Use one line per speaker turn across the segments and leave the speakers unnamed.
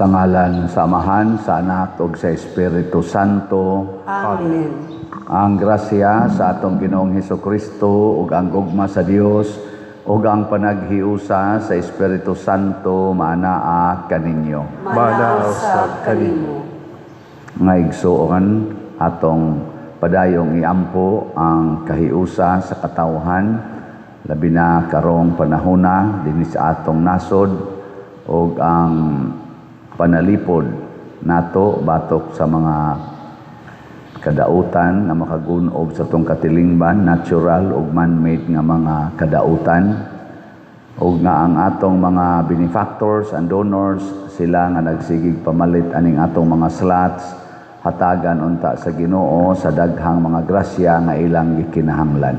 Sa ngalan sa Amahan, sa Anak ug sa Espiritu Santo.
Amen.
Ang grasya sa atong Ginoong Hesukristo ug ang gugma sa Dios ug ang panaghiusa sa Espiritu Santo maanaa kaninyo.
Manaa usab kanimo.
Nga igsuon, atong padayong iampo ang kahiusa sa katawhan, labi na karong panahona dinhi sa atong nasod ug ang panalipod nato batok sa mga kadautan nga makagunob sa atong katilingban, natural ug man-made nga mga kadautan, ug nga ang atong mga benefactors and donors, sila nga nagsigig pamalit aning atong mga slots, hatagan unta sa Ginoo sa daghang mga grasya nga ilang gikinahanglan.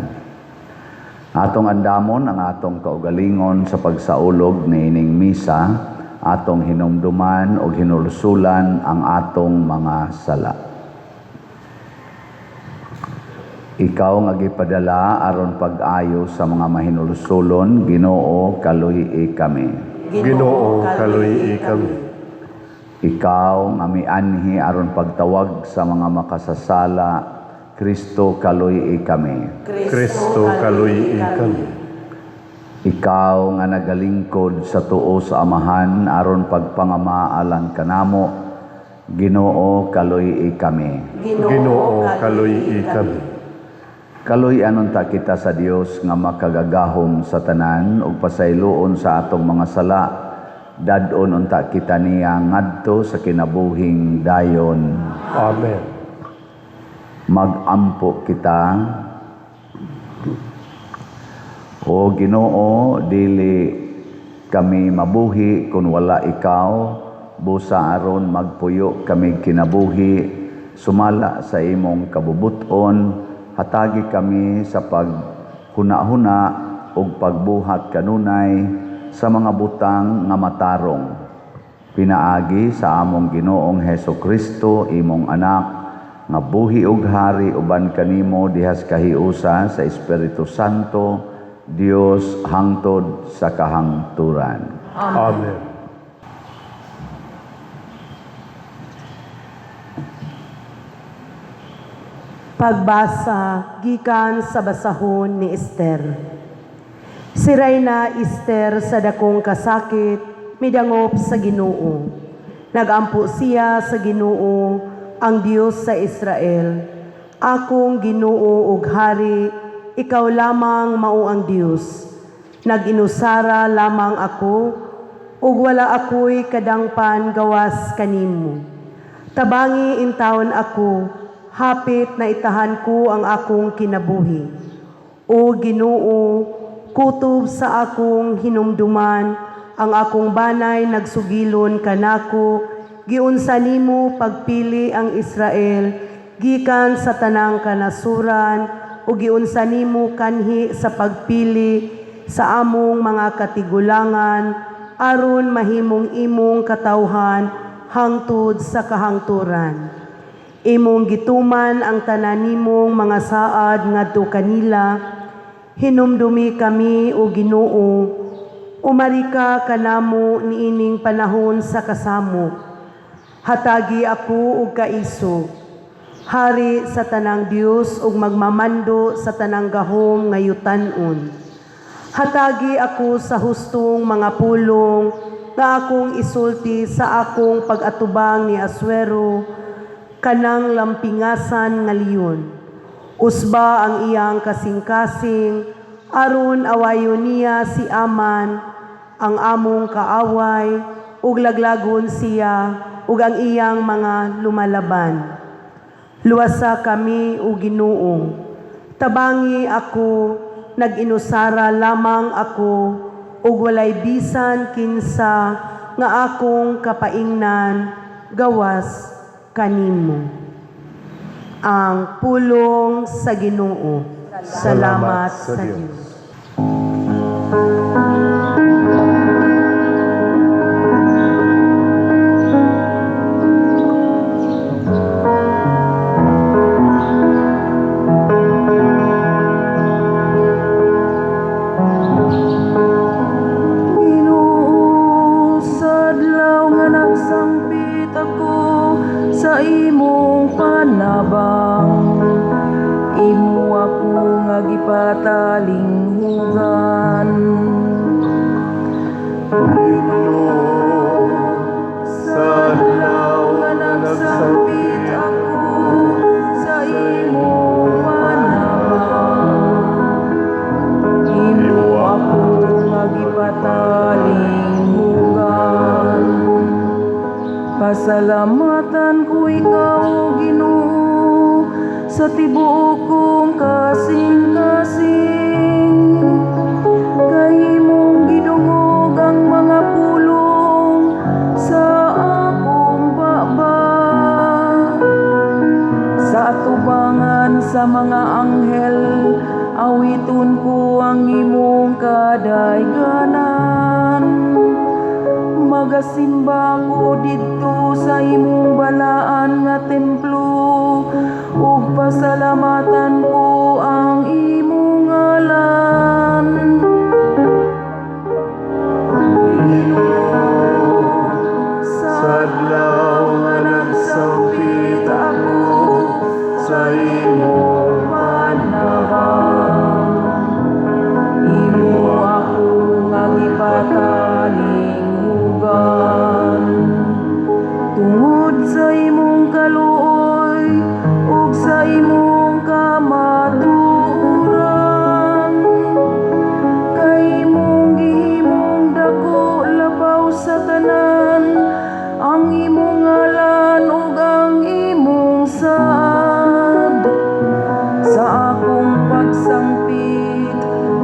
Atong andamon ang atong kaugalingon sa pagsaulog niining misa, atong hinumduman ug hinulsulan ang atong mga sala. Ikaw nga gipadala aron pag-ayo sa mga mahinulsulon, Ginoo, kaluy-i kami.
Ginoo, kaluy-i kami.
Ikaw nga mianhi aron pagtawag sa mga makasasala, Kristo, kaluy-i kami.
Kristo, kaluy-i kami.
Ikaw nga nagalingkod sa tuo sa Amahan aron pagpangama alang kanamo, Ginoo, kaluy-i kami.
Ginoo, kaluy-i kami.
Kaluy-an unta kita sa Dios nga makagagahom sa tanan ug pasayloon sa atong mga sala. Dad-on unta kita niya ngadto sa kinabuhing dayon.
Amen.
Mag-ampo kita. O Ginoo, dili kami mabuhi kung wala ikaw, busa aron magpuyo kami kinabuhi sumala sa imong kabubuton, hatagi kami sa paghuna-huna ug pagbuhat kanunay sa mga butang nga matarong. Pinaagi sa among Ginoong Heso Kristo, imong anak, nga buhi ug hari uban kanimo dihas kahiusa sa Espiritu Santo, Dios hangtod sa kahangturan.
Amen.
Pagbasa gikan sa basahon ni Esther. Si Reyna Esther sa dakong kasakit midangop sa Ginoo. Nagampo siya sa Ginoo, ang Dios sa Israel. Akong Ginoo ug hari, ikaw lamang mao ang Dios. Nag-inusara lamang ako ug wala ako'y kadangpan gawas kanimo. Tabangi intawon ako, hapit na itahan ko ang akong kinabuhi. O Ginoo, kutob sa akong hinumduman, ang akong banay nagsugilon kanako, giunsa nimo pagpili ang Israel, gikan sa tanang kanasuran, o giunsa nimo kanhi sa pagpili sa among mga katigulangan, aron mahimong imong katawhan hangtod sa kahangturan. Imong gituman ang tanan nimong mga saad ngadto kanila. Hinumdumi kami, o Ginoo, umarika kanamo niining panahon sa kasamok. Hatagi ako og kaisog, hari sa tanang Dios ug magmamando sa tanang gahom ngayutan-on. Hatagi ako sa hustong mga pulong nga akong isulti sa akong pag-atubang ni Asuero, kanang lampingasan nga leon. Usba ang iyang kasing-kasing, aron awayon niya si Aman, ang among kaaway, ug laglagon siya ug ang iyang mga lumalaban. Luwasa kami, o Ginoo. Tabangi ako, nag-inusara lamang ako, ug walay bisan kinsa nga akong kapaingnan gawas kanimo. Ang pulong sa Ginoo. Salamat sa Dios.
Ginoo, sa adlaw nga nagsangpit Pasalamatan ko ikaw, Ginoo, sa tibuok kong kasing-kasing. Kay imong gidungog ang mga pulong sa akong baba. Sa atubangan sa mga anghel, awiton ko ang imong kadayganan. Magasimba ko didto sa imong balaan nga templo ug pasalamatan ko ang imong ngalan. Ginoo, sa
Sa adlaw nga nagsampit
ako
sa imong
panabang, imo ako nga gipatalinghugan. Tungod sa imong kaluoy ug sa imong kamatuoran, kay imong gihimong dako labaw sa tanan ang imong ngalan ug ang imong saad. Sa akong pagsangpit,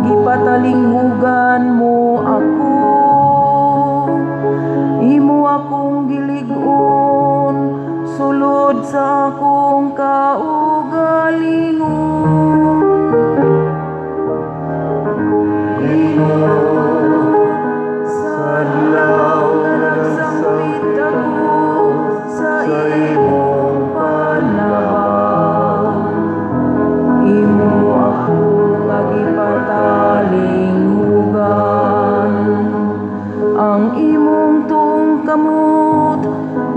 gipatalinghugan mo ako. Imo akong gilig-on sulod sa akong kaugalingon. Ginoo,
Sa adlaw nga
nagsampit
nagsampit
ako sa
sa
imong
imong
panabang, imo ako nga gipatalinghugan. Ang imong tuong kamot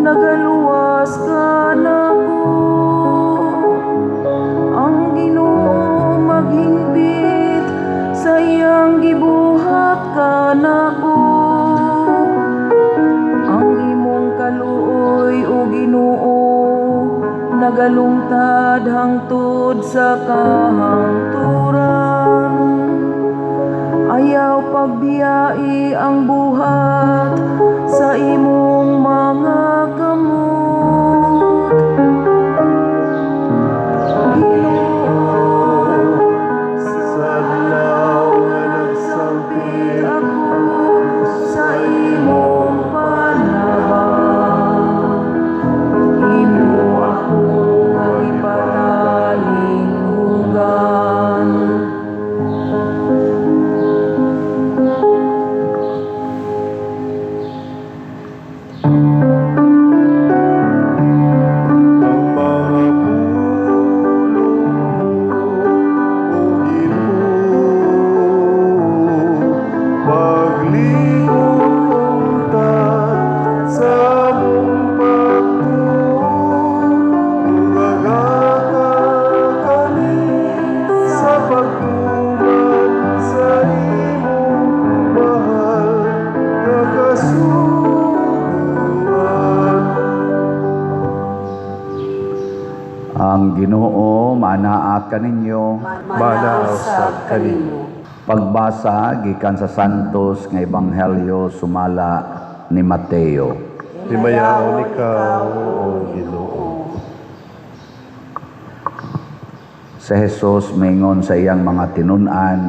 nagaluwas kanako. Ang Ginoo maghingpit sa iyang gibuhat kanako. Ang imong kaluoy, o Ginoo, nagalungtad hangtod sa kahangturan. Ayaw pagbiyai ang buhat sa imong mga kamot. Ginoo,
Sa adlaw nga nagsampit
ako sa imong panabang, imo ako nga gipatalinghugan.
Ang mga pulong mo, O Ginoo, Paglig-on unta sa among pagtuo, ug agaka kami sa pagtuman sa imong mahal nga kasuguan.
Ang Ginoo manaa kaninyo.
Manaa usab kanimo.
Pagbasa gikan sa Santos nga Ebanghelyo sumala ni Mateo.
Himayaon ikaw, O Ginoo.
Si Jesus maingon sa iyang mga tinun-an,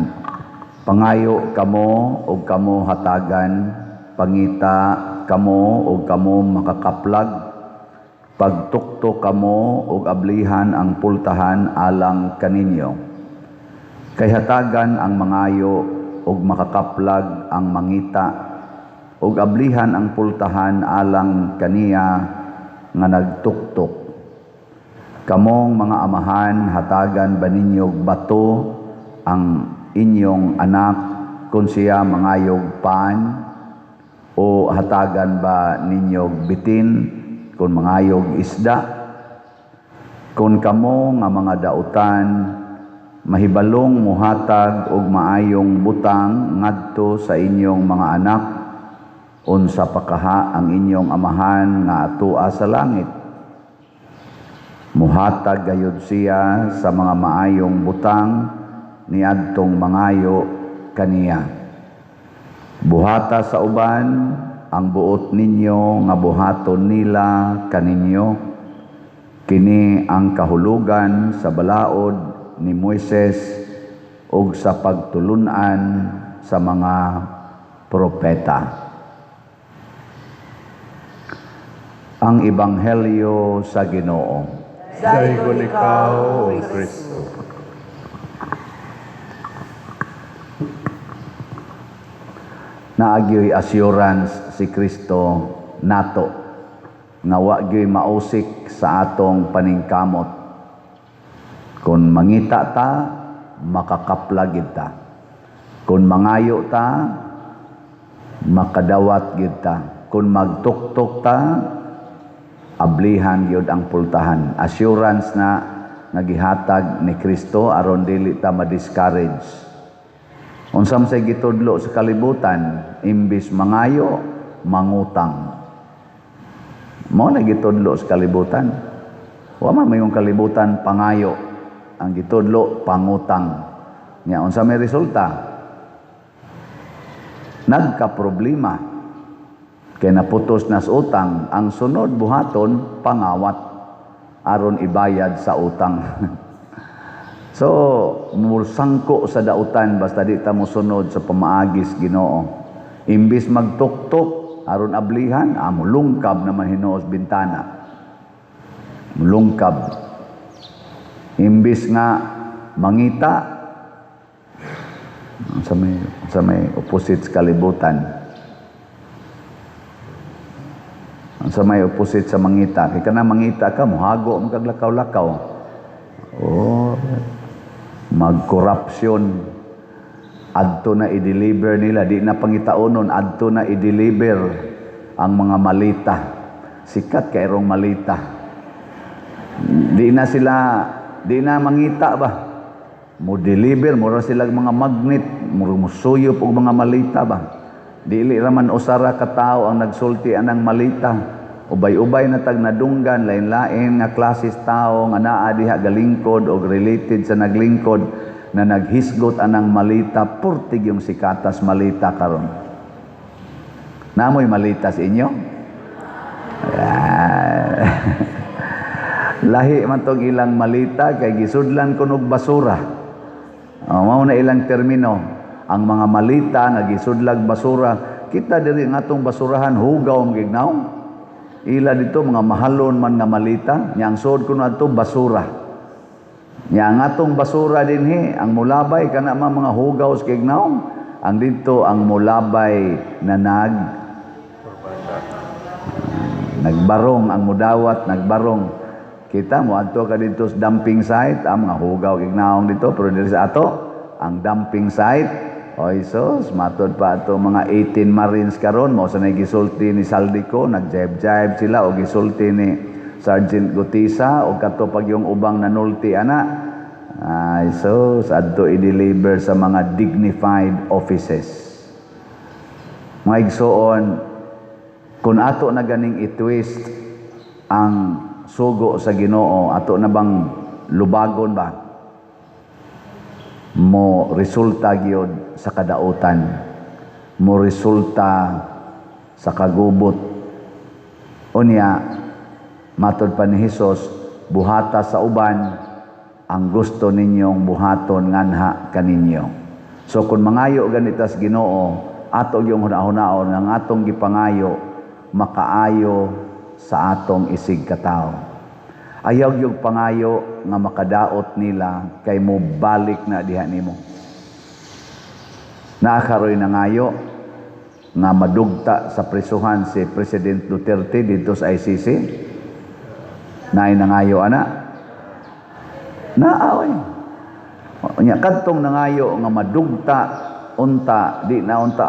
"Pangayo kamo ug kamo hatagan, pangita kamo ug kamo makakaplag, pagtuktok kamo ug ablihan ang pultahan alang kaninyo. Kay hatagan ang mangayo ug makakaplag ang mangita, ug ablihan ang pultahan alang kaniya nga nagtuktok. Kamong mga amahan, hatagan ba ninyog bato ang inyong anak kung siya mangayog pan? O hatagan ba ninyog bitin kung mangayog isda? Kung kamo nga mga dautan mahibalong muhatag og maayong butang ngadto sa inyong mga anak, unsa pa kaha ang inyong amahan nga atua sa langit? Muhatag gayud siya sa mga maayong butang niadtong mangayo kaniya. Buhata sa uban ang buot ninyo nga buhaton nila kaninyo. Kini ang kahulugan sa balaod ni Moises ug sa pagtulunan sa mga propeta. Ang Ebanghelyo sa Ginoo.
Daygon ikaw, O Kristo.
Naagyoy assurance si Kristo nato nga wa gyoy mausik sa atong paningkamot. Kung mangita ta, makakapla gid ta. Kung mangayo ta, makadawat gid ta. Kung magtuktok ta, ablihan gyud ang pultahan. Assurance na nga gihatag ni Kristo aron dili ta ma-discourage. Unsa man say gitudlo sa kalibutan, imbis mangayo, mangutang. Mao na gitudlo sa kalibutan. Wa man mayong kalibutan pangayo, ang gitudlo pangutang. Nya unsa may resulta? Nagka-problema. Kay naputos na sa utang, ang sunod buhaton pangawat aron ibayad sa utang. So, musangko sa dautan basta di ta mosunod sa pamaagis Ginoo. Imbis magtuktok aron ablihan, mulungkab naman hinuos bintana. Mulungkab. Imbis nga mangita sa may opposite sa kalibutan. Sa may opposite sa mangita, kay kana mangita ka mohago man kag lakaw-lakaw. Oh, magkorupsyon. Adto na i-deliver nila, di na pangitaonon, adto na i-deliver ang mga malita. Sikat kayrong malita. Di na sila, di na mangita ba? Mo deliver, mura sila mga magnet, mura musuyop og mga malita ba? Dili ra man usara ka tawo ang nagsulti anang malita. Ubay-ubay na tag nadunggan, lain-lain nga klases tao nga naa diha galingkod og related sa naglingkod na naghisgot anang malita, purtig yung sikatas malita karon. Namoy malita sa inyo? Lahi man tong ilang malita kay gisudlan kunog basura. Oh, mao na ilang termino. Ang mga malita nga gisudlag basura, kita diri nga atong basurahan hugaw man gignaw. Ila dito mga mahalon man nga malita, nya ang suod kuno adto basura. Nya ang atong basura dinhi, ang mulabay kana man mga hugaw sa gignaw, ang dito ang mulabay na nagbarong ang mudawat, nagbarong. Kita mo adto ka dito sa dumping site, ang mga hugaw gignaong dito, pero diri sa ato ang dumping site. Oy sus, matod pa ato mga 18 Marines karon, mao sa gisulti ni Saldico, nagjibe-jibe sila o gisulti ni Sergeant Gutisa o kato pag yung ubang nanulti ana. Ay sus, adto i-deliver sa mga dignified offices. Mga igsoon, kung ato na ganing i-twist ang sugo sa Ginoo, ato na bang lubagon ba? Mo resulta gyud sa kadautan, mo resulta sa kagubot. Unya, matod pa ni Hesus, buhata sa uban ang gusto ninyong buhaton nganha kaninyo. So kung mangayo ganita sa Ginoo, ato yung hunahunahon nga ang atong gipangayo makaayo sa atong isig katawo. Ayaw yung pangayo nga makadaot nila kay mo balik na diha nimo. Naakaroy na ngayo nga madugta sa prisuhan si President Duterte dito sa ICC. Naay nangayo ana. Naaway. Nya kadtong nangayo nga madugta unta di na unta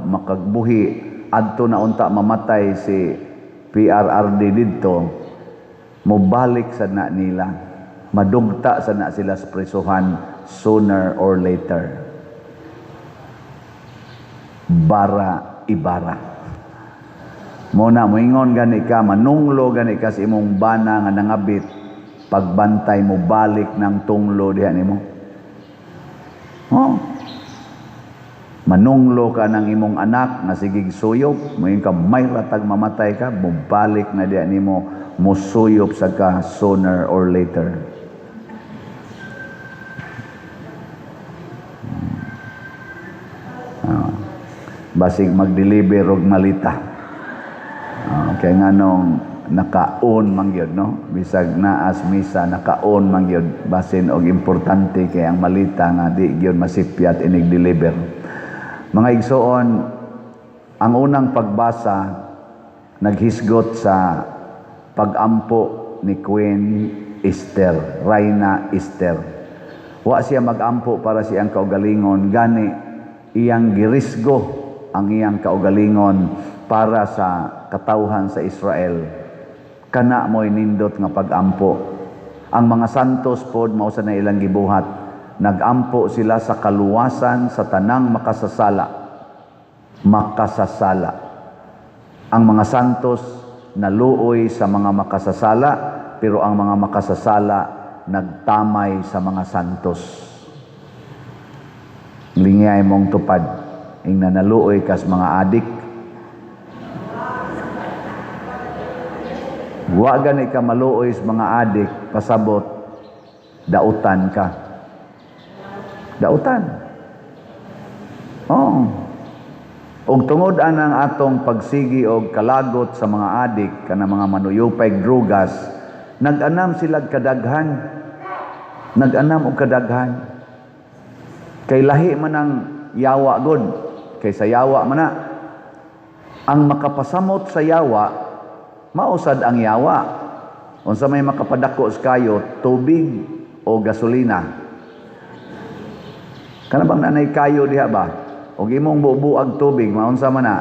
makagbuhi adto na unta mamatay si PRRD didto, mobalik sa na nila, madugta sa na sila sa prisuhan sooner or later. Bara ibara. Mo na moingon gani ka, manunglo gani ka sa imong bana nga nangabit, pagbantay mo balik ng tunglo diha nimo. Oh. Manunglo ka ng imong anak nga sigig suyop, moingon ka may ratag mamatay ka, mubalik na diya nimo, musuyop sa ka sooner or later. Basig mag-deliver og malita. Kay nganong naka-on man gyud, no? Bisag naas misa, naka-on man gyud, basin og importante kay ang malita nga di gyud masipyat inig deliver. Mga igsoon, ang unang pagbasa naghisgot sa pagampo ni Queen Esther, Reyna Esther. Wa siya magampo para sa iyang kaugalingon, gani iyang girisgo ang iyang kaugalingon para sa katawhan sa Israel. Kana mo'y nindot nga pagampo. Ang mga santos pod mao sa na ilang gibuhat. Nagampo sila sa kaluwasan sa tanang makasasala. Makasasala. Ang mga santos naluoy sa mga makasasala, pero ang mga makasasala nagtamay sa mga santos. Lingay mong tupad, ing nanaluoy kas mga adik. Wa gani ka maluoy sa mga adik, pasabot, dautan ka. Dautan. Oh. Og tungod anang atong pagsigi og kalagot sa mga adik, kana mga manuyupay drugas, nag-anam sila kadaghan. Nag-anam og kadaghan. Kay lahi man ang yawa god, kay sa yawa man na. Ang makapasamot sa yawa, mausad ang yawa. Unsa may makapadako sa kayo, tubig o gasolina. Kana bang nanay kayo diha ba? Og imong bubuag tubig, maunsa man na?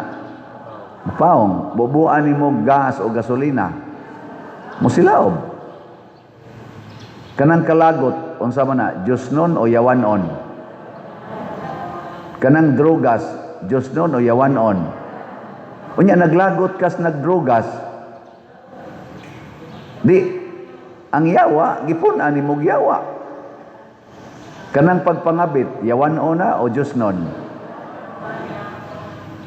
Paong, bubuan nimo gas o gasolina. Musilaob. Kanang kalagot, unsa man na? Diyos nun o yawanon? Kanang drogas, Diyos nun o yawanon? Unya naglagot kas nagdrogas. Di ang yawa gipun-an nimo yawa. Kanang pagpangabit, yawanon na o Diyos nun?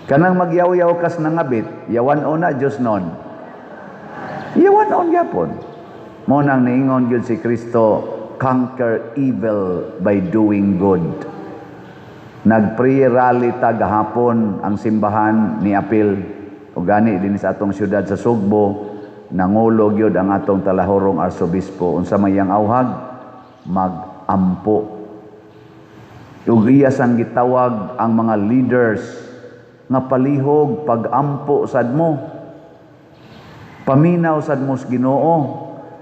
Kanang magyaw-yaw kas nangabit, yawanon na Diyos nun? Yawanon gyapon. Mo nang niingon gyud si Kristo, conquer evil by doing good. Nag-prayer rally ta gahapon ang simbahan ni Apil. O gani dinhi sa atong syudad sa Sugbo, nangulo gyud ang atong talahorong arsobispo. Unsa may iyang awhag? Mag-ampo. Ug iya sang gitawag ang mga leaders nga palihog pag-ampo sad mo. Paminaw sad mo sa Ginoo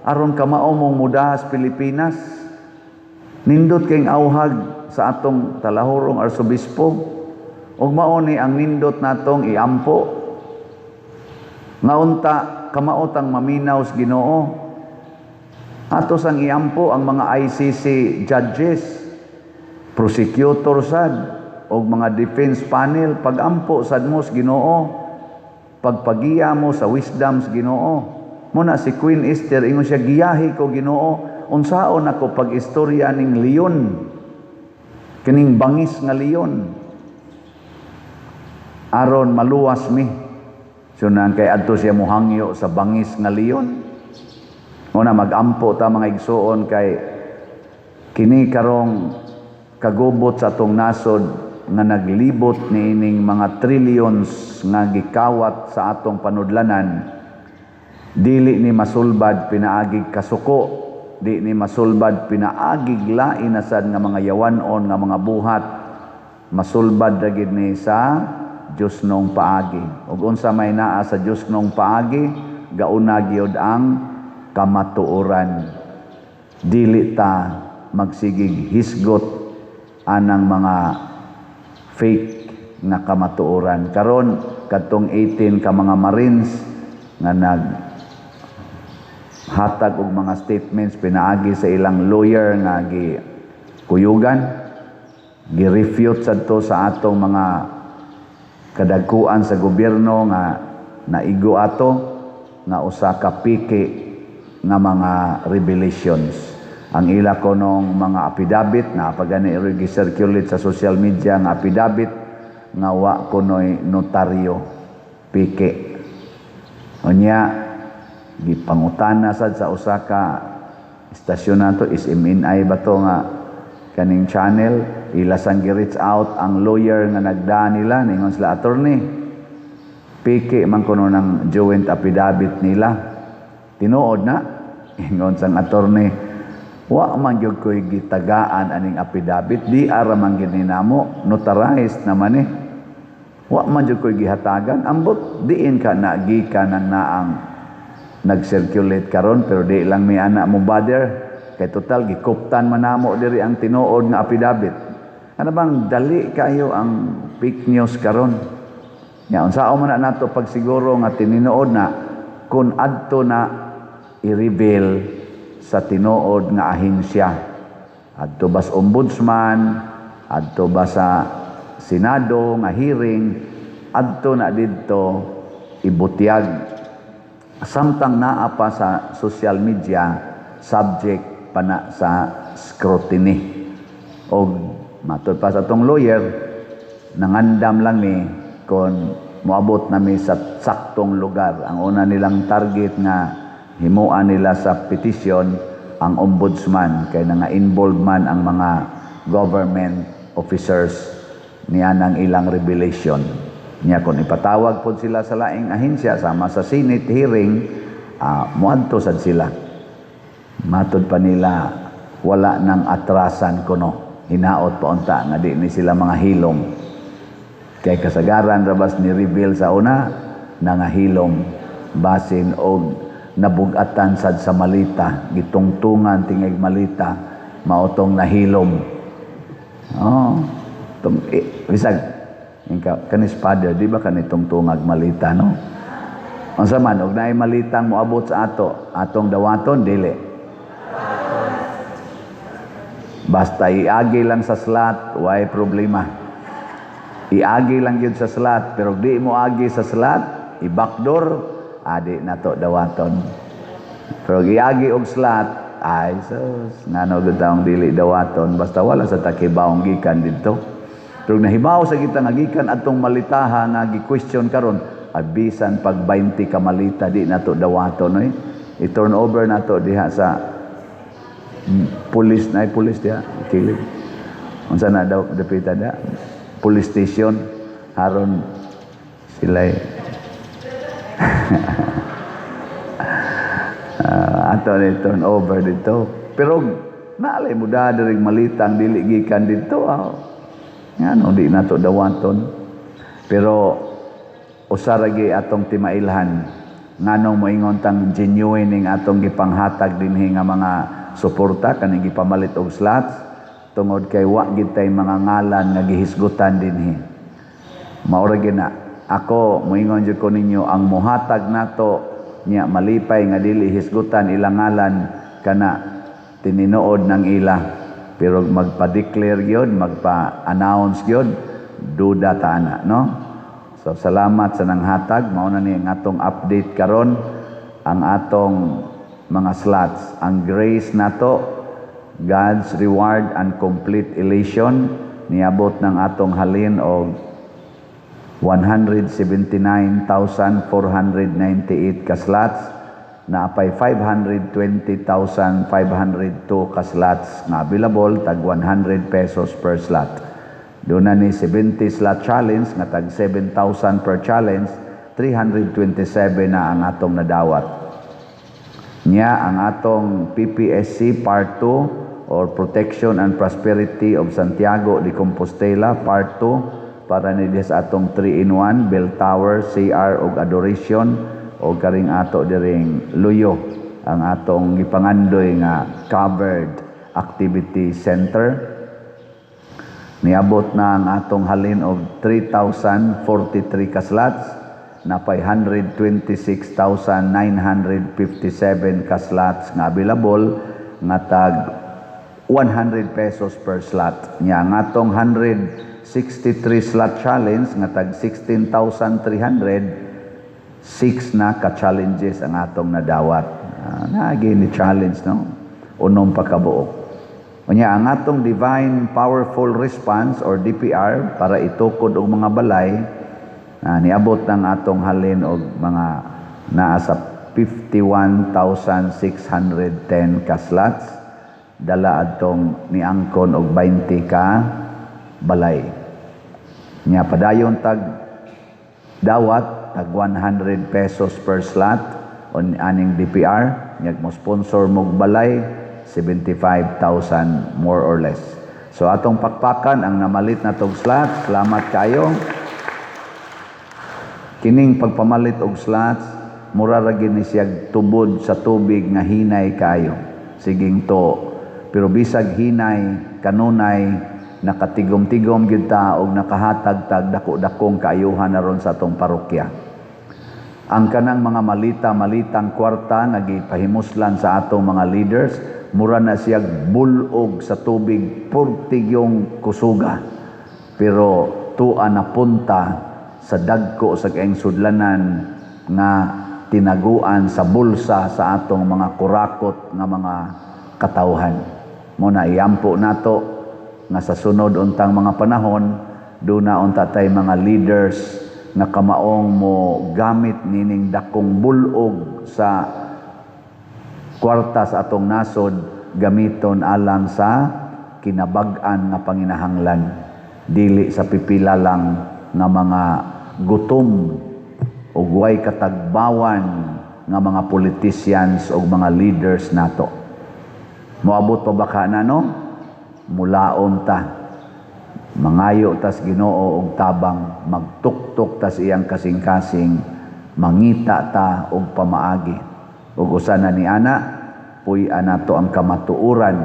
aron kamao mong mudahas Pilipinas. Nindot kayong awhag sa atong talahorong arsobispo. Ug mao ni ang nindot natong iampo. Nga unta kamaot ang maminaw sa Ginoo. Ato sang iampo ang mga ICC judges, prosecutor sad og mga defense panel, pagampo sad mo sa Ginoo, pagpagiya mo sa wisdom sa Ginoo. Muna si Queen Esther ingon siya, giyahi ko Ginoo, unsaon ako pag-istorya ning leon, kining bangis nga leon, aron maluwas mi. Sunan kay adto siya mohangyo sa bangis nga leon. Muna magampo ta mga igsuon kay kini karong kagubot sa atong nasod nga naglibot niining mga trillions nga gikawat sa atong panudlanan, dili ni masulbad pinaagig kasuko, di ni masulbad pinaagig lain na sad nga mga yawanon nga mga buhat, masulbad ra gid ni sa Dios nong paagi. Ug unsa may naa sa Dios nong paagi, gauna gyud ang kamatuoran. Dili ta magsigig hisgot anang mga fake nga kamatuoran. Karon kadtong 18 ka mga Marines nga nag hatag og mga statements pinaagi sa ilang lawyer nga gi kuyugan, gi-refute sadto sa atong mga kadagkuan sa gobyerno nga naigo ato nga usa ka piki nga mga revelations. Ang ila konong mga affidavit na pagani i-circulate sa social media nga affidavit nga wa kunoy notaryo, peke. Unya gipangutana sad sa usa ka istasyon nato, SMNI ba to nga kaning channel, ila sang gi-reach out ang lawyer nga nagda nila. Ningon sila, "Attorney, peke man kuno ng joint affidavit nila." "Tinuod na?" Ingon sang attorney, "Wa man gyud ko'y gitagaan aning affidavit, di ara man gyud ni namo, notarized naman eh. Wa man gyud ko'y gihatagan. Ambot diin ka na gikan ang naang nag-circulate karon, pero di lang mi ana mo bother kay total gikuptan man namo diri ang tinuod nga affidavit." Ano bang dali kayo ang fake news karon? Nya unsaon man na nato pagsiguro nga tinuod na kun adto na i-reveal sa tinuod nga ahensya? Adto ba sa ombudsman, adto ba sa Senado nga hearing, adto na didto ibutyag. Samtang naa pa sa social media, subject pa na sa scrutiny. Og matud pa sa atong lawyer, nangandam lang mi kon moabot na mi sa saktong lugar. Ang una nilang target nga himuan nila sa petition, ang ombudsman, kay nga involved man ang mga government officers niya ng ilang revelation. Niya kung ipatawag pod sila sa laing ahensya sama sa Senate hearing, moadto sad sila. Matod pa nila, wala nang atrasan kuno. Hinaot pa unta nga di ni sila mga hilom. Kay kasagaran rabas ni reveal sa una nangahilom, basin og nabugatan sad sa malita, gitungtungan tingig malita, maotong nahilom. Oh, tung, eh, bisag inka kanis father, di ba kanitong tungag malita, no? Unsa man og naay malitang moabot sa ato, atong dawaton, dili? Basta iagi lang sa slot, way problema. Iagi lang yun sa slot, pero di mo agi sa slot, i-backdoor, adi na to dawaton. Pero iagi og slot, ay sus, ngano gud taong dili dawaton, basta wala sa takibawong gikan didto. Pero nahibaw sa kita nga gikan atong malitaha nga gi-question karon, ay bisan pag 20 ka malita, di na to dawaton oy. I-turn over na to diha sa pulis na, pulis diha kilid. Unsa na daw dapita da? Police station aron sila ato ni turn over dito. Pero naalay mo da diri malitang dili gikan dito. Ngano di nato dawaton? Pero usa ra gyud atong timailhan, nganong moingon tang genuine ning atong gipanghatag dinhi nga mga suporta kaning gipamalit og slots, tungod kay wa gid tay mga ngalan nga gihisgutan dinhi. Mao ra gyud na. Ako moingon jud ko ninyo, ang mohatag nato nya malipay nga dili hisgutan ilang ngalan, kana tininood ng ila. Pero magpa-declare gyud, magpa-announce gyud, duda ta ana, no? So salamat sa nanghatag. Mao na ni ang atong update karon, ang atong mga slots. Ang grace nato, God's reward and complete elation, niabot ng atong halin og 179,498 ka slots, naapay 520,502 ka slots nga available, tag 100 pesos per slot. Doon na ni 70 slot challenge nga tag 7,000 per challenge, 327 na ang atong nadawat. Nya ang atong PPSC Part 2 or Protection and Prosperity of Santiago de Compostela Part 2, para ni sa atong 3 in 1 Bell Tower, CR ug Adoration o karing ato diring Luyo, ang atong gipangandoy nga covered activity center. Niabot na ang atong halin og 3,043 ka slots, napay 126,957 ka slots nga available nga tag 100 pesos per slot. Nya ang atong 163 slot challenge nga tag 16,300, 6 na ka challenges ang atong nadawat. Naagi ni challenge, no? Unom pa kabuok. Unya ang atong Divine Powerful Response or DPR para itukod og mga balay, niabot ng atong halin og mga naa sa 51,610 ka slots, dala adtong niangkon og 20 ka balay. Nya padayon tag dawat tag 100 pesos per slot on aning DPR. Nya mo sponsor mog balay, 75,000 more or less. So atong pakpakan ang namalit na tog slots. Salamat kayo. Kining pagpamalit og slots, mura ra gini siya tubod sa tubig nga hinay kayo. Siging to. Pero bisag hinay, kanunay, nakatigom-tigom gyud ta og nakahatag tag dako-dakong kaayuhan aron sa atong parokya. Ang kanang mga malita-malitang kwarta nga gipahimuslan sa atong mga leaders, mura na siya bulog sa tubig, purtigyong kusuga. Pero tua na punta sa dagko sa kaayong sudlanan nga tinaguan sa bulsa sa atong mga kurakot nga mga katawhan. Mao na iampo nato nga sa sunod untang mga panahon, duna unta tay mga leaders nga kamaong mo gamit nining dakong bulog sa kwarta sa atong nasod, gamiton alang sa kinabag-an nga panginahanglan, dili sa pipila lang nga mga gutom ug way katagbawan nga mga politicians o mga leaders nato. Moabot pa ba ka na, no? Mulaon ta. Mangayo tas Ginoo og tabang, magtuktok tas iyang kasing-kasing, mangita ta og pamaagi. Ug usa na ni ana, puy-an nato ang kamatuoran,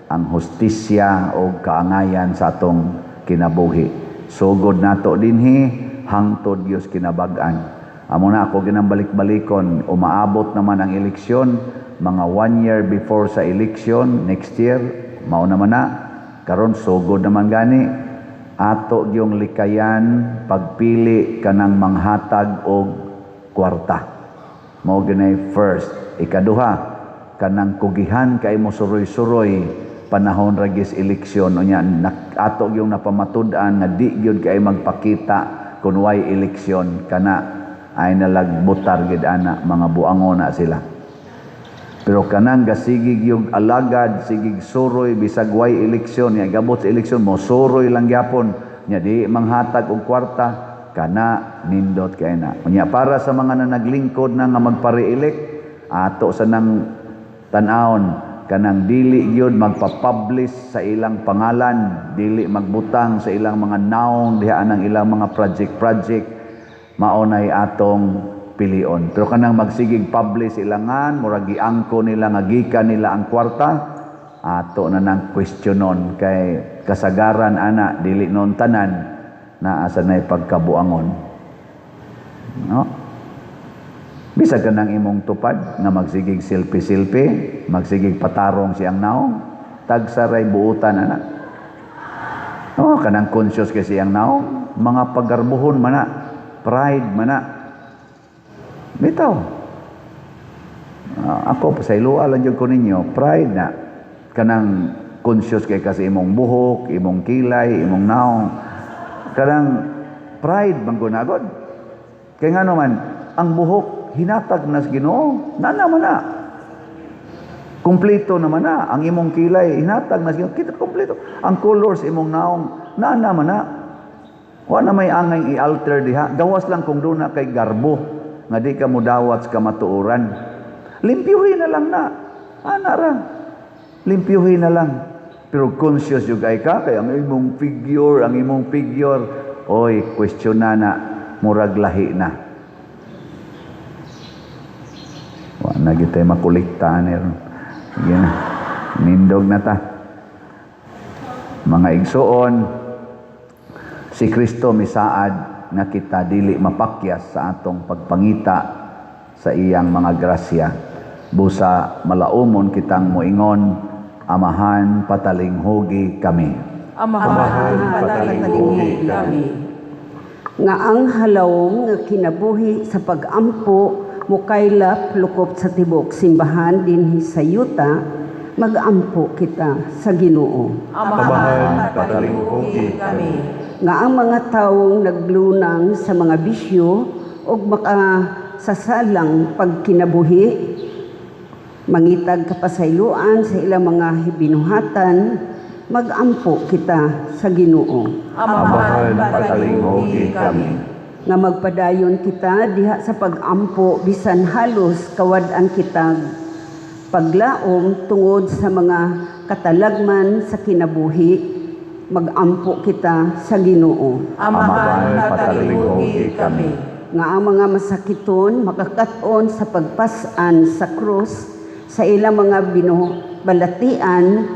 ang hustisya og kaangayan sa atong kinabuhi. Sugod nato dinhi hangtod Dios kinabag-an. Amo na ako ginang balik-balikon, umaabot naman ang eleksyon, mga one year before sa eleksyon, next year, mao naman na, karon sugod naman gani, ato yung likayan pagpili kanang manghatag og kwarta. Mao ginay first. Ikaduha, kanang kugihan kay mo suroy-suroy panahon ragis eleksyon, unya ato yung napamatud-an nga di gyud kay magpakita kun way eleksyon, kana ay nalagbutar gid ana, mga buango na sila. Pero kanang gasigig yung alagad, sigig suroy bisag way eleksyon, nya gabot sa eleksyon mo suroy lang gyapon, nya di manghatag og kwarta, kana nindot kay na. Unya para sa mga nanaglingkod na nga magpa-re-elect, ato sa nang tan-awon kanang dili gyud magpa-publish sa ilang pangalan, dili magbutang sa ilang mga naong diha ang ilang mga project-project, mao nay atong pilion. Pero kanang magsigig publish ilangan, murag giangko nila nga gikan nila ang kwarta, ato na nang questionon kay kasagaran ana dili non tanan naa sa nay pagkabuangon. No? Bisag kanang imong tupad nga magsigig selfie-selfie, magsigig patarong siyang naong, tagsaray buutan ana. Oh, kanang conscious kay siyang naong, mga pagarbuhon mana, pride mana. Bitaw. Ako pasayloa lang jud ko ninyo, pride na. Kanang conscious kay kasi imong buhok, imong kilay, imong naong. Kanang pride man gunagod. Kay ngano man, ang buhok hinatag nas Ginoo, nana man na. Kompleto naman na ang imong kilay, hinatag nas Ginoo, kita kompleto. Ang colors imong naong, nana man na. Wa na may angay i-alter diha. Gawas lang kung duna kay garbo nga di ka mudawat sa kamatuoran. Limpyuhin na lang na. Ana ra. Limpyuhin na lang. Pero conscious yung ay ka kay ang imong figure, ang imong figure. Oy, question na na, murag lahi na. Wa na gyud makolekta ani ron. Sige na. Nindog na ta. Mga igsuon, si Kristo misaad nga kita dili mapakyas sa atong pagpangita sa iyang mga grasya. Busa malaumon kitang moingon, "Amahan, patalinghugi kami."
Amahan, patalinghugi kami.
Nga ang halawom nga kinabuhi sa pagampo mukaylap lukop sa tibuok simbahan dinhi sa yuta. Magampo kita sa Ginoo.
Amahan, patalinghugi kami.
Nga ang mga tawong naglunang sa mga bisyo ug makasasalang pagkinabuhi, mangitag kapasayloan sa ilang mga binuhatan, magampo kita sa Ginoo.
Amahan, patalinghugi kami.
Nga magpadayon kita diha sa pagampo bisan halos kawad-an kita paglaom tungod sa mga katalagman sa kinabuhi, magampo kita sa Ginoo.
Amahan, patalinghugi kami.
Nga ang mga masakiton makakat-on sa pagpas-an sa krus sa ilang mga balatian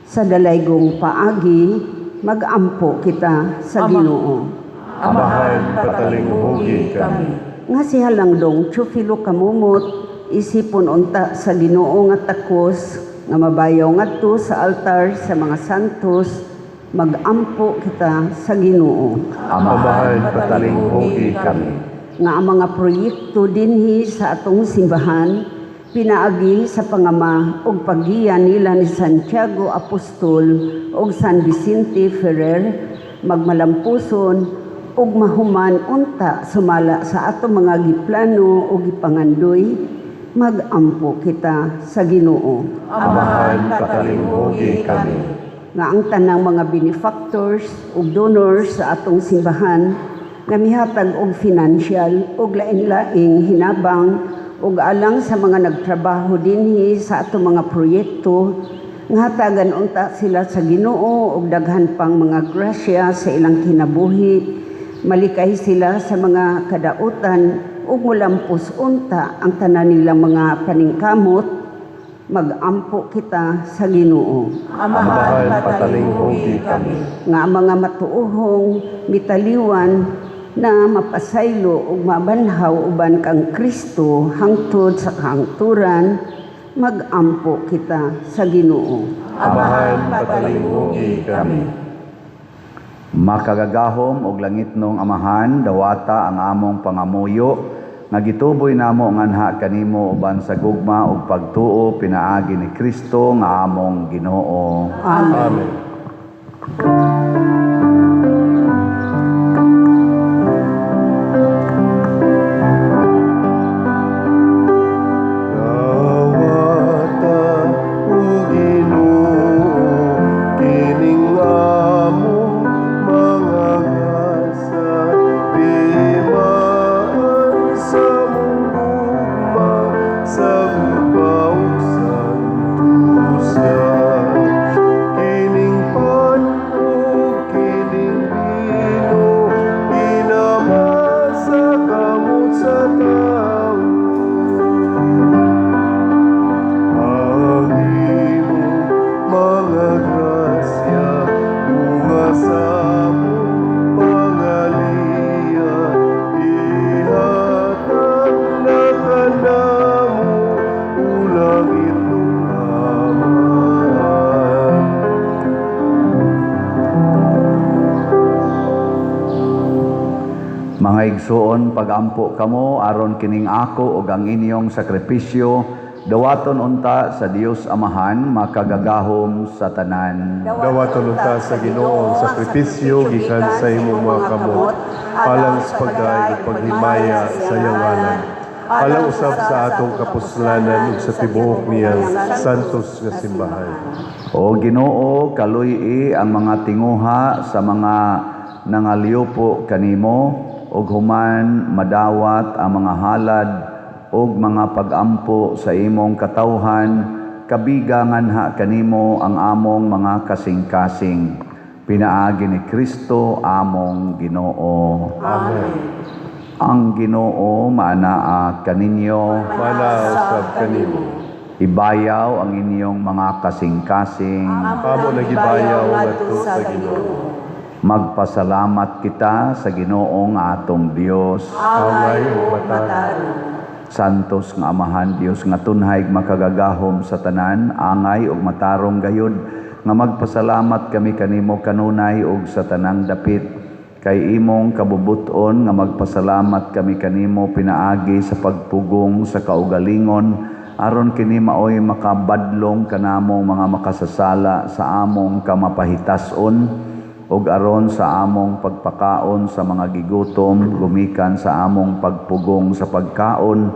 sa dalaygong paagi, magampo kita sa Ginoo.
Amahan, patalinghugi kami.
Nga si Halangdong Teofilo Kamumot, isipon unta sa Ginoo nga takos nga mabayaw ngadto sa altar sa mga santos, magampo kita sa Ginoo.
Amahan, patalinghugi kami.
Nga ang mga proyekto dinhi sa atong simbahan pinaagi sa pangama ug paggiya nila ni Santiago Apostol ug San Vicente Ferrer magmalampuson ug mahuman unta sumala sa atong mga giplano ug gipangandoy, magampo kita sa Ginoo.
Amahan, patalinghugi kami.
Nga ang tanang mga benefactors ug donors sa atong simbahan nga mihatag og financial ug lain-laing hinabang ug alang sa mga nagtrabaho dinhi sa atong mga proyekto, nga hatagan unta sila sa Ginoo og daghan pang mga grasya sa ilang kinabuhi, malikay sila sa mga kadautan ug mulampos unta ang tanan nilang mga paningkamot, magampo kita sa Ginoo.
Amahan, patalinghugi kami.
Nga ang mga matuohong mitaliwan na mapasaylo ug mabanhaw uban kang Kristo hangtod sa kahangturan, magampo kita sa Ginoo.
Amahan, patalinghugi kami.
Makagagahom og langitnong Amahan, dawata ang among pangamuyo nga gituboy namo nganha kanimo uban sa gugma ug pagtuo pinaagi ni Kristo nga among Ginoo.
Amen.
Amen. Dawata, O Ginoo, kining among mga ngasa, timaan sa mong gugma, sa ug santusa. Kining pan ug kining bino, ginama sa kamot sa tawo. Ang imong mga grasya, bunga sa among pangaliya, ihatag na kanamo, o langitnong Amahan.
Mga igsuon, pagampo kamo aron kining ako ug ang inyong sakripisyo dawaton unta sa Dios Amahan makagagahom sa tanan.
Dawaton unta sa Ginoo ang sakripisyo gikan sa imong mga kamot, alang sa pagdayeg ug paghimaya sa iyang ngalan, alang usab sa atong kapuslanan ug sa tibuok niyang santos nga simbahan.
O Ginoo, kaluy-i ang mga tinguha sa mga nangaliupo kanimo ug human madawat ang mga halad ug mga pagampo sa imong katawhan, kabiga nganha kanimo ang among mga kasing-kasing. Pinaagi ni Kristo among Ginoo.
Amen.
Ang Ginoo maanaa kaninyo.
Maanaa usab kanimo.
Ibayaw ang inyong mga kasing-kasing.
Amo nagibayaw ngadto sa Ginoo.
Magpasalamat kita sa Ginoong atong Dios.
Angay ug matarong.
Santos nga Amahan, Dios nga tunhay makagagahom sa tanan, angay ug matarong gayud nga magpasalamat kami kanimo kanunay ug sa tanang dapit, kay imong kabubuton nga magpasalamat kami kanimo pinaagi sa pagpugong sa kaugalingon. Aron kini maoy makabadlong kanamong mga makasasala sa among kamapahitas-on ug aron sa among pagpakaon sa mga gigutom gumikan sa among pagpugong sa pagkaon,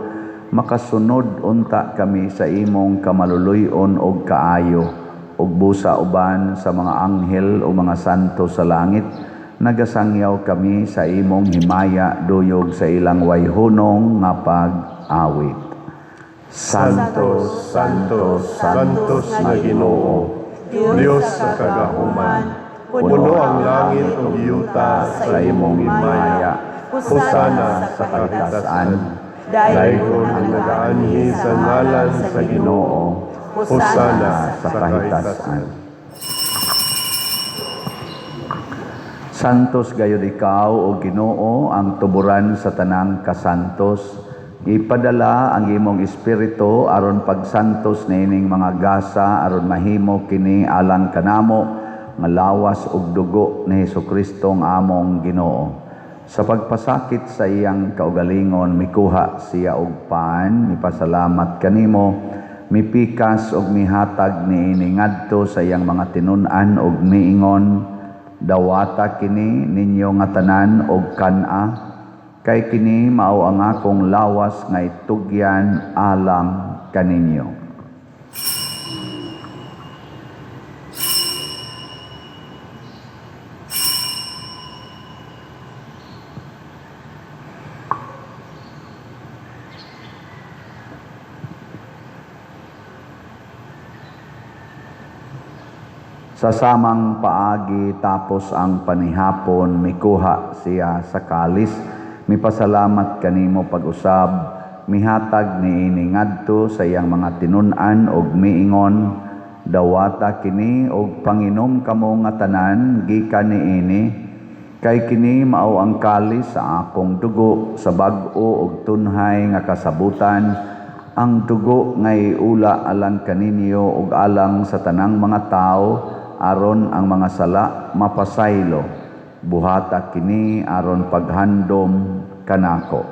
makasunod unta kami sa imong kamaluluy-on og kaayo, ug busa uban sa mga anghel o mga santo sa langit nagasangyaw kami sa imong himaya duyog sa ilang wayhunong nga pag-awit.
Santo, Santo, Santos nga Ginoo, Dios sa kagahuman, puno ang langit ug yuta sa imong himaya. Hosana sa kahitasan. Daygon ang nagaanhi sa ngalan sa Ginoo. Hosana sa kahitasan.
Santos gayud ikaw, o Ginoo, ang tuburan sa tanang kasantos. Ipadala ang imong espiritu aron pagsantos niining mga gasa aron mahimo kini alang kanamo nga lawas ug dugo ni Hesukristo ang among Ginoo. Sa pagpasakit sa iyang kaugalingon, mikuha siya og pan, mipasalamat kanimo, mipikas og mihatag niini ngadto sa iyang mga tinun-an og miingon, dawata kini ninyo nga tanan og kan-a, kay kini mao ang akong lawas nga itugyan alang kaninyo. Sa samang paagi tapos ang panihapon, mikuha siya sa kalis, mipasalamat kanimo pag-usab, mihatag niini ngadto sa iyang mga tinun-an og miingon, dawata kini og panginom kamo nga tanan gikan niini, kay kini mao ang kalis sa akong dugo sa bag-o og tunhay nga kasabutan, ang dugo nga iula alang kaninyo ug alang sa tanang mga tawo aron ang mga sala mapasaylo. Buhata kini aron paghandom kanako.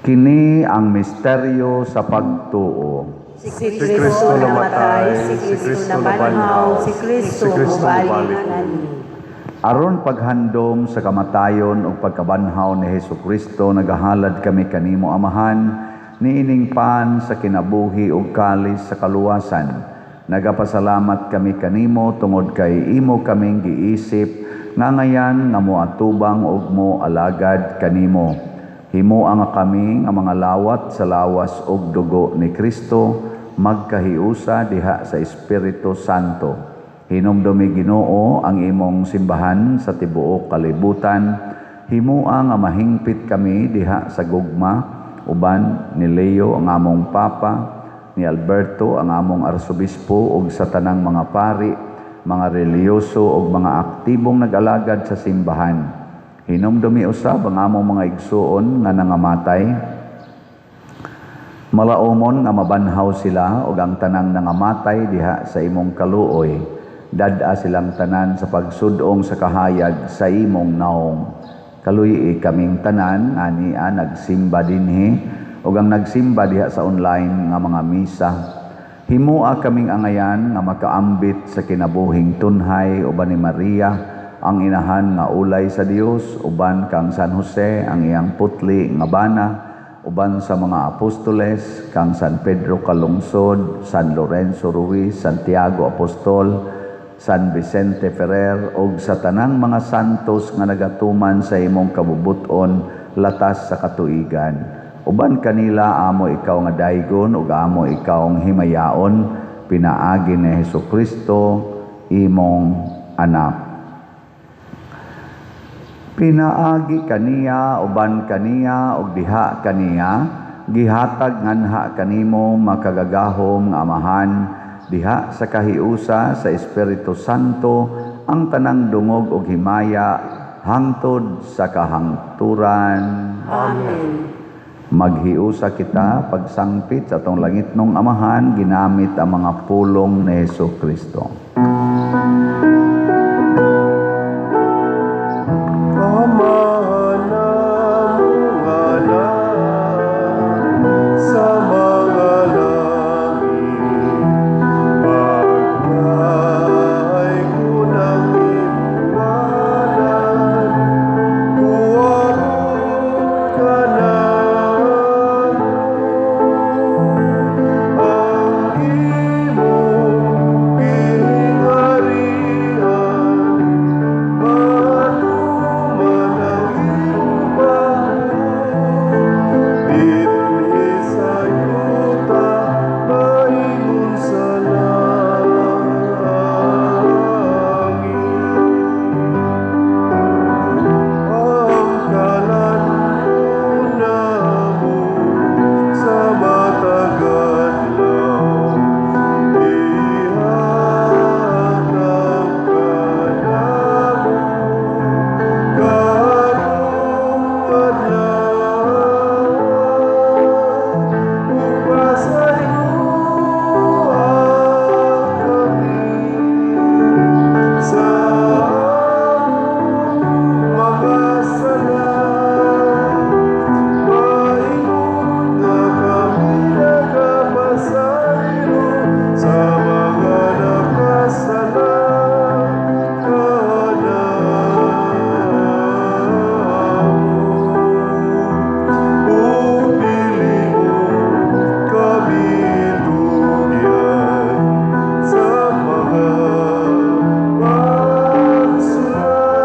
Kini ang misteryo sa pagtuo.
Si Kristo namatay, si Kristo nabanhaw, si Kristo mubalik ani.
Aron paghandom sa kamatayon ug pagkabanhaw ni Hesukristo, nagahalad kami kanimo Amahan, niining pan sa kinabuhi ug kalis sa kaluwasan. Nagapasalamat kami kanimo tungod kay imo kaming giisip nga ngayan nga moatubang ug mo alagad kanimo. Himoa nga kami nga mga lawat sa lawas ug dugo ni Kristo, magkahiusa diha sa Espiritu Santo. Hinumdumi Ginoo ang imong simbahan sa tibuok kalibutan. Himoa nga mahingpit kami diha sa gugma uban ni Leo ang among Papa, ni Alberto ang among Arsobispo ug sa tanang mga pari, mga relihiyoso ug mga aktibong nag-alagad sa simbahan. Hinumdumi usab ang among mga igsuon nga nangamatay. Malaumon nga mabanhaw sila ug ang tanang nangamatay diha sa imong kaluoy. Dad-a silang tanan sa pagsudong sa kahayag sa imong naong. Kaluyi kaming tanan ania nagsimba dinhi ug ang nagsimba diha sa online nga mga misa. Himoa kaming angayan nga makaambit sa kinabuhing tunhay uban ni Maria ang inahan nga ulay sa Dios, uban kang San Jose ang iyang putli nga bana, uban sa mga apostoles kang San Pedro Calungsod, San Lorenzo Ruiz, Santiago Apostol, San Vicente Ferrer ug sa tanang mga santos nga nagatuman sa imong kabubut-on latas sa katuigan. Uban kanila amo ikaw nga daygon ug amo ikaw ang himayaon pinaagi ni Hesukristo imong anak. Pinaagi kaniya, uban kaniya, ug diha kaniya, gihatag nganha kanimo makagagahom nga Amahan, diha sa kahiusa sa Espiritu Santo, ang tanang dungog ug himaya hangtod sa kahangturan.
Amen.
Maghiusa kita pagsangpit sa atong langitnong Amahan ginamit ang mga pulong ni Hesus Kristo.
Amahan namong sa mga langit, pagdaygon ang imong ngalan, moabot kanamo ang imong gingharian, matuman ang imong pabuot, dinhi sa yuta maingon sa langit. Ang kalan-on namo sa matag adlaw, ihatag kanamo karong adlaw, ug pasayloa kami sa among mga sala, maingon nga kami nagapasaylo sa mga nakasala kanamo. Ug dili mo kami tugyan sa mga pagsulay,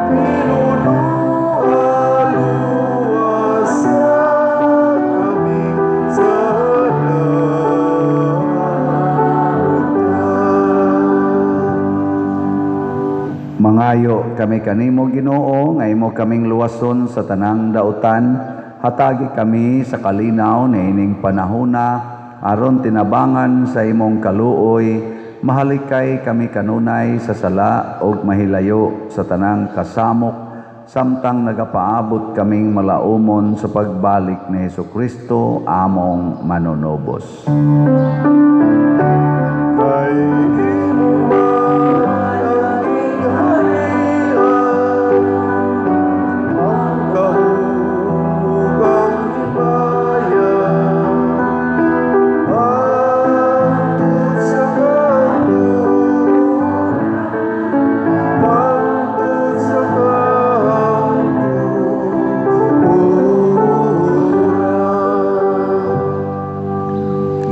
tinuloa luwasa kami sa dautan.
Mangayo kami kanimo, Ginoo, nga imo kaming luwason sa tanang dautan. Hatagi kami sa kalinaw niining panahona aron tinabangan sa imong kaluoy mahalikay kami kanunay sa sala ug mahilayo sa tanang kasamok samtang nagapaabot kaming malaumon sa pagbalik ni Hesukristo among manunubos.
Kay imo man ang gingharian, ang gahom ug ang himaya, hangtod sa kahangturan, hangtod sa kahangturan.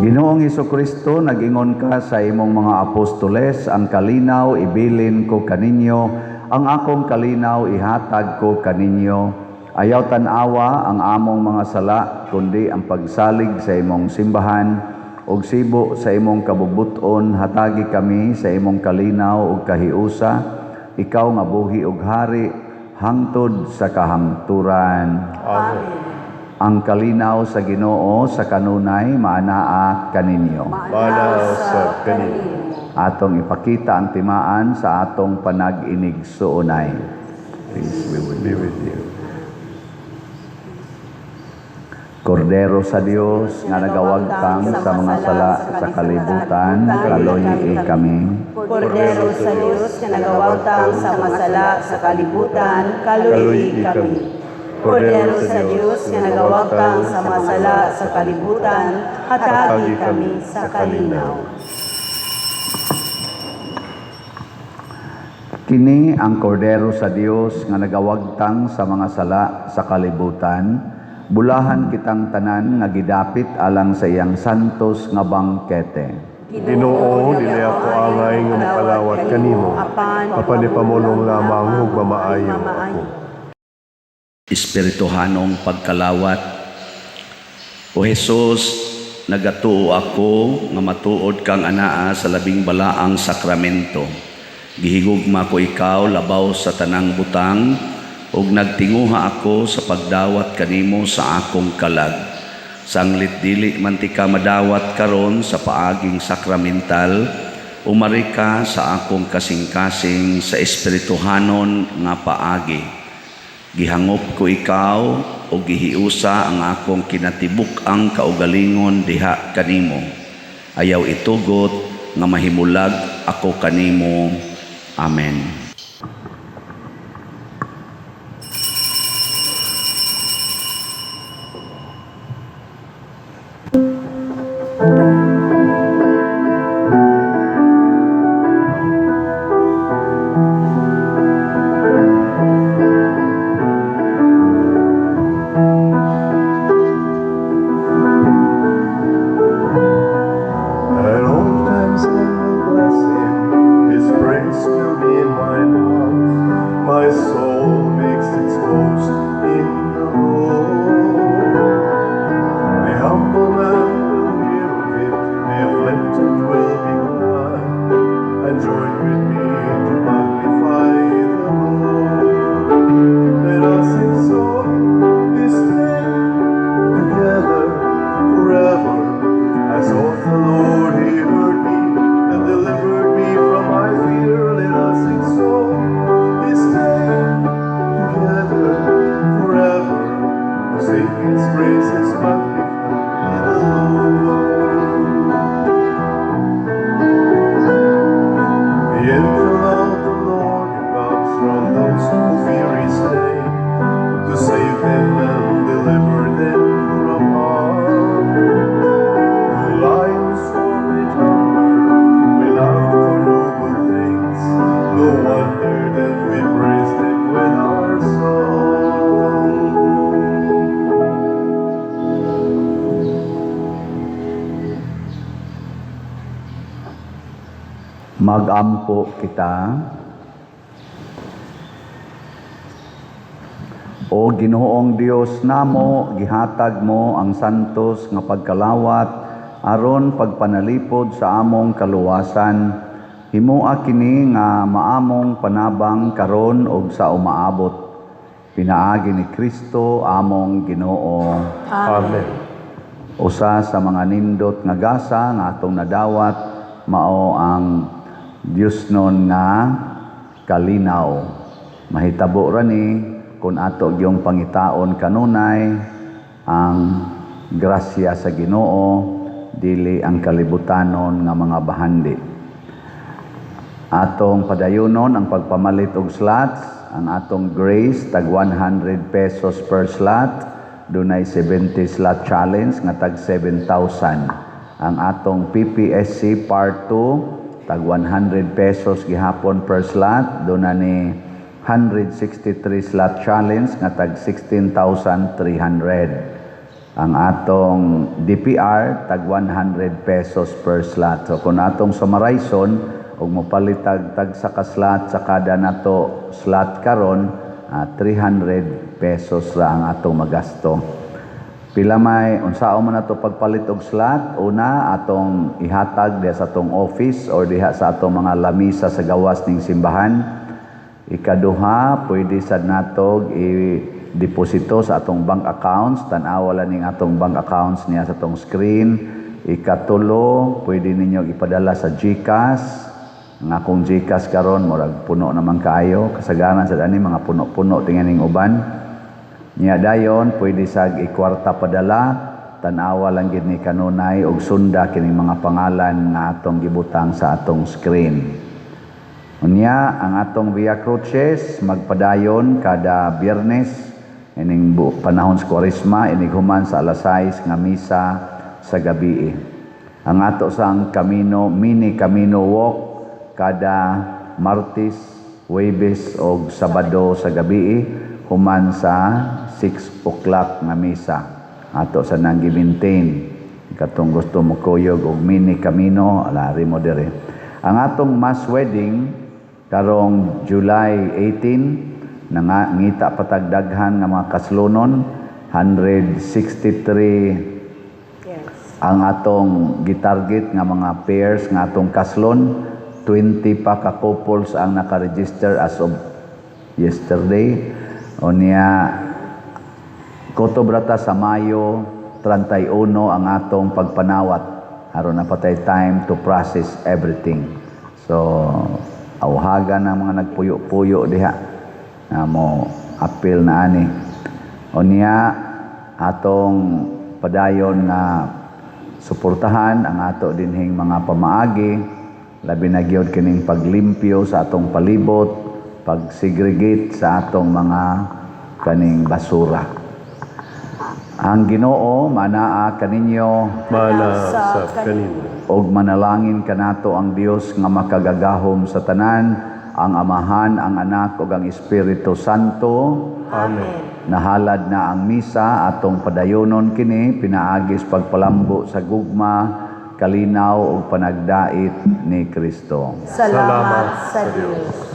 Ginoong Kristo, nag-ingon ka sa imong mga apostoles, "Ang kalinaw ibilin ko kaninyo, ang akong kalinaw ihatag ko kaninyo." Ayaw tan-awa ang among mga sala, kundi ang pagsalig sa imong simbahan, ug sibo sa imong kabubut-on, hatagi kami sa imong kalinaw ug kahiusa, ikaw nga buhi ug hari hangtod sa kahangturan.
Amen.
Ang kalinaw sa Ginoo sa kanunay maanaa kaninyo.
Maanaa usab kaninyo.
Atong ipakita ang timaan sa atong panag-inigsuonay. Peace be with
Be with you.
Kordero sa Dios nga nagawagtang sa mga sala sa kalibutan, kaluyi kami.
Kordero sa Dios nga nagawagtang sa masala sa kalibutan, kaluyi kami. Kordero sa Dios nga nagawagtang sa masala sa kalibutan, hatagi kami sa kalinaw.
Kini ang Kordero sa Dios nga nagawagtang sa mga sala sa kalibutan. Bulahan kitang tanan nga gidapit alang sa iyang santos nga bangkete.
Ginoo, dili ako angay nga mokalawat kanimo. Apan ipamulong lamang ug mamaayo ako.
Espirituhanong pagkalawat. O Hesus, nagatuo ako nga matuod kang anaa sa labing balaang sakramento. Gihigugma ko ikaw labaw sa tanang butang ug nagtinguha ako sa pagdawat kanimo sa akong kalag. Sanglit dili man tika madawat karon sa paaging sakramental, umari ka sa akong kasing-kasing sa espirituhanon nga paagi. Gihangop ko ikaw o gihiusa ang akong kinatibuk-ang kaugalingon diha kanimo. Ayaw itugot nga mahimulag ako kanimo. Amen.
At all times I will bless him, his praise will be in my mouth. My soul makes its boast in the Lord. The humble man will hear of it, the afflicted will be glad, and join with me to magnify the Lord. Let us exalt his name together forever. I sought the Lord, he heard me and delivered me from my fear. Let us exalt his name together forever. Sing his praises, magnify the Lord. The angel of the Lord comes from those who fear his name, to save them and deliver them from harm. The lions roar with hunger, we long for no good things. No wonder that we praise them with our song.
Magampo kita. O Ginoong Dios namo, gihatag mo ang santos nga pagkalawat aron pagpanalipod sa among kaluwasan. Himoa kini nga maamong panabang karon ug sa umaabot. Pinaagi ni Kristo among Ginoo.
Amen.
Usa sa mga nindot nga gasa nga atong nadawat mao ang Diosnon nga kalinaw. Mahitabo ra ni kung ato gyung pangitaon kanunay ang grasya sa Ginoo, dili ang kalibutanon nga mga bahandi. Atong padayonon ang pagpamalit og slots, ang atong grace tag 100 pesos per slot, dunay 70 slot challenge nga tag 7,000. Ang atong PPSC part 2 tag 100 pesos gihapon per slot, duna ni 163 slot challenge nga tag 16,300. Ang atong DPR tag 100 pesos per slot. So kung atong summarizon og mopalitag tag sa ka slot sa kada nato slot karon, 300 pesos ra ang atong magasto. Pila may unsaon man nato pagpalit og slot? Una, atong ihatag diha sa atong office or diha sa atong mga lamisa sa gawas ning simbahan. Ikaduha, pwede sad nato i-deposito sa atong bank accounts. Tan-awa lang ning atong bank accounts niya sa atong screen. Ikatulo, pwede ninyo ipadala sa GCash. Ang akong GCash karon murag puno naman kaayo. Kasagaran sa dani mga puno-puno tingnan ning uban. Nya dayon pwede sag ikwarta padala. Tan-awa lang gid ni kanunay og sunda kining mga pangalan nga atong gibutang sa atong screen. Unya ang atong Via Crucis magpadayon kada Biyernes ining panahon sa Kwaresma, inig human sa alas 6 nga misa sa gabi. Ang ato sang Camino, mini Camino Walk kada Martes, Huwebes og Sabado sa gabi human sa 6 o'clock nga misa. Ato sa nang gi-maintain. Katong gusto mo kuyog og mini Camino, alari mo dire. Ang atong mass wedding karong July 18, nangita patagdaghan nga mga kaslonon, 163 ang atong gitarget nga mga pairs nga atong kaslon, 20 pa ka couples ang naka-register as of yesterday. Unya koto brata sa Mayo 31 ang atong pagpanawat. Aron na patay time to process everything. So awhagan ang mga nagpuyo-puyo diha na mo apil na ani. Unya atong padayon nga suportahan ang ato dinhing mga pamaagi, labi na gyud kining paglimpyo sa atong palibot, pag-segregate sa atong mga kaning basura. Ang Ginoo manaa kaninyo.
Mana sa kanimo.
Og manalangin kanato ang Dios nga makagagahom sa tanan, ang Amahan, ang Anak ug ang Espiritu Santo.
Amen.
Nahalad na ang misa, atong padayonon kini pinaagi sa pagpalambo sa gugma, kalinaw ug panagdait ni Kristo.
Salamat sa Dios.